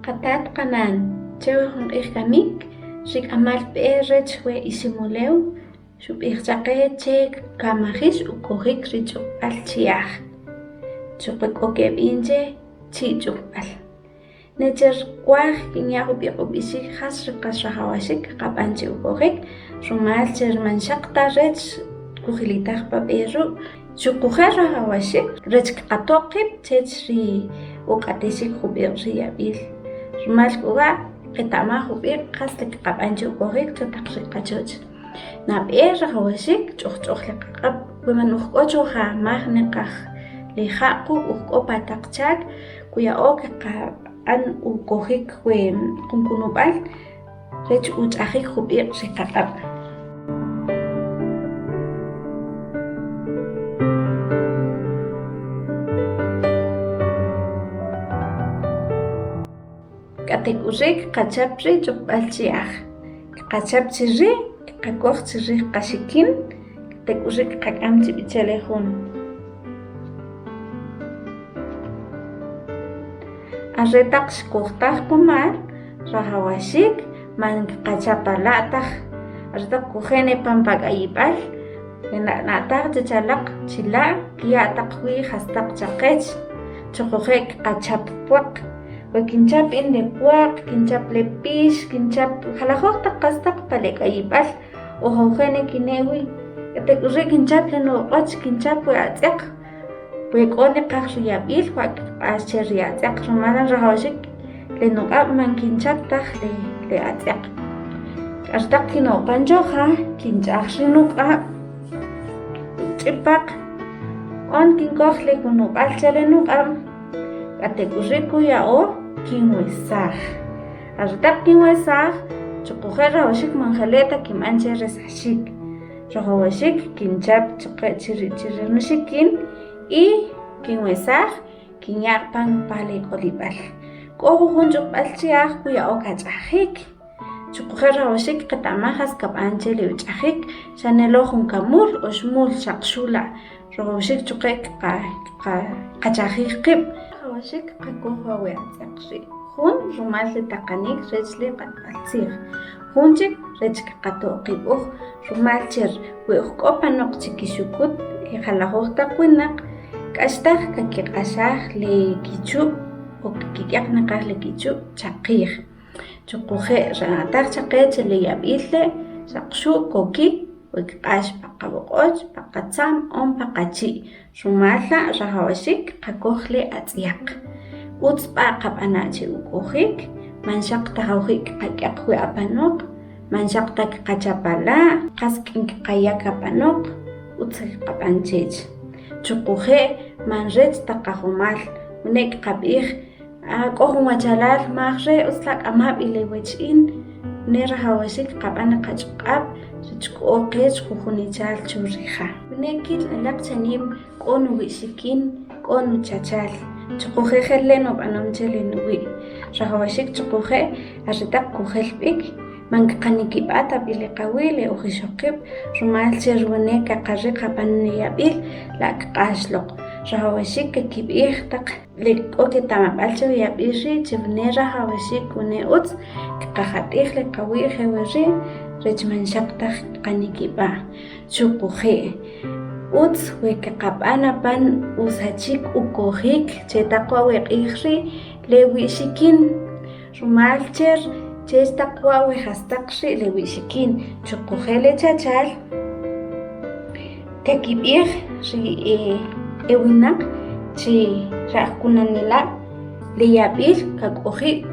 Qatat qanan, che we jun q'ij kamik, ri k'amal b'e rech we Iximulew xub'ij chaqe che kamajix ukojik ri ch'uqb'al chi'aj, chuqe k'o keb'in che chi' ch'uqb'al. Necher kwaj kinya jub'iq' ub'ixik jas ri qas rajawaxik kqab'an che ukojik, rumal che man xaq ta rech kujilitaj pa b'e ruk', xuquje' rajawaxik rech kqato' qib' chech ri uq'atexik jub'iq' ri yab'il. Rumal k'u wa' qeta'maj jub'iq' jas le kqab'an che ukojik cho taq ri qachoch. Nab'e rajawaxik ch'ujch'uj le qaq'ab' we man uj k'o cho ja maj nik'aj le ja' quk' uj k'o pa taq chak Kuya'o kqab'an ukojik we jun kunub'al rech uch'ajik jub'iq' ri qaq'ab'. K'atek'uri' kqachap ri ch'uqb'al chi'aj, kqachap chi ri' kqakoj chi rij qaxikin, k'atek'uri' kqak'am chi b'i che le jun. Are taq xkojtaj qumal, rajawaxik man kqachapala' taj. Are taq kuje' ne pan pa k'ayib'al, na'taj chech alaq chila' kya' taq wi jastaq chaqech, choqoje' kqachap pwaq. We kinchap in le pwaq, kinchap le pix, kinchap jalajoj taq jastaq pa le k'ayib'al o jawje' ne kine' wi. K'atek'uri' kinchap le nuwoq'och, kinchap we atz'yaq. We k'o niqaj ri yab'il wa' kq'ax che ri atz'yaq rumal la' rajawaxik le nuq'ab' man kinchap taj le atz'yaq. Aretaq kino'pan cho ja kinch'aj ri nuq'ab' ruk' ch'ipaq on kinkoj le kunub'al che le nuq'ab' k'atek'uri' kuya'o kinwesaj. Aretaq kinwesaj xuquje' rajawaxik man jele' ta kinb'an che resaxik. Rajawaxik kinchap chqe chi ri nuxikin y kinwesaj kinya' pan pa le k'olib'al. K'o jujun ch'uqb'al chi'aj kuya'o kach'ajik. Xuquje' rajawaxik qeta'maj jas kab'an che le uch'ajik, xane lo jun kamul, oxmul, xaq xu la' rajawaxik chuqe' kqachajij qib'. Rajawaxik qakoj wa' we atz'yaq ri', jun rumal le taqanik rech le q'atb'al tzij. Jun chik rech kqato' qib' uj, rumal cher we uj k'o panoq chi kixukut e jalajoj taq winaq, k'ax taj kakiq'axaj le kichub' o kkik'yaq naqaj le kichub' chaqij. Xuquje' xna'taj chaqe che le yab'il le' xaq xu' kokik we kq'ax pa qab'oq'och, pa qatza'm on pa qachi', Rumal la' rajawaxik kqakoj le atz'yaq. Utz b'a' qab'ana' che ukojik, man xaq ta jawji' kqak'yaq wi apanoq, man xaq ta kqachapala', qas k'in kqayak apanoq, utz kqab'an chech. Chuquje' man rech ta qajomal, wene' kqab'ij, Ah, k'o jun wachalal maj re, utz la' k'ama b'i le wech in, ne rajawaxik kqab'an qach'uq'ab' rech k'o qech jujunichal cho ri ja. Wene' kil alaq chanim k'o nuwi' xikin, k'o nuchachal, chuquje' jer le' nub'anom che le nuwi'. Rajawaxik chuquje' aretaq kujel b'ik, man kqanikib'a ta b'i le qawi' le uj ixoqib' rumal cher wene' kaqariq apan le yab'il la' kq'ax loq. Rajawaxik kakib'ij taq. Le k'o keta'mab'al che we yab'il ri' che wene' rajawaxik wene' utz kqajat'ij le qawi' je we ri' rech man xaq taj kqanikib'a'. Xuquje' utz we kqab'an apan usachik ukojik che taq wa' we q'ij ri' le wi'xikin rumal cher chech taq wa' we jastaq ri' le wi'xikin xuquje' le chachal Kakib'ij ri e winaq chi rajkunanelab' le yab'il kak'oji'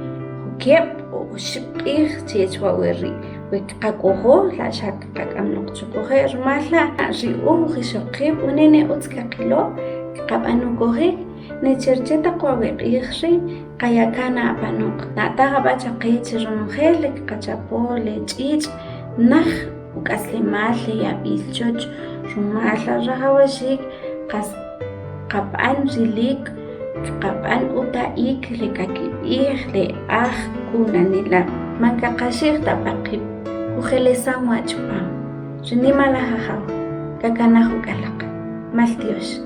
jukeb' o oxib' q'ij chech wa' we ri' we kqakojo la' xa kqak'am loq xuquje' rumal la' ri uj ixoqib' wene' ne utz kaqilo kqab'an ukojik necher che taq wa' we q'ij ri' qaya' na apanoq na'taj b'a' chaqe chi ronojel le kqachapo le ch'ich' naj uk'aslemal le yab'il choch rumal la' rajawaxik qas kqab'an rilik, kqab'an uta'ik le kakib'ij le aj kunanelab', man kaqaxi'j ta pa qib', kujelesan wa' chupam. Ri nimalaj Ajaw kakanaj uk'alaq. Maltyox.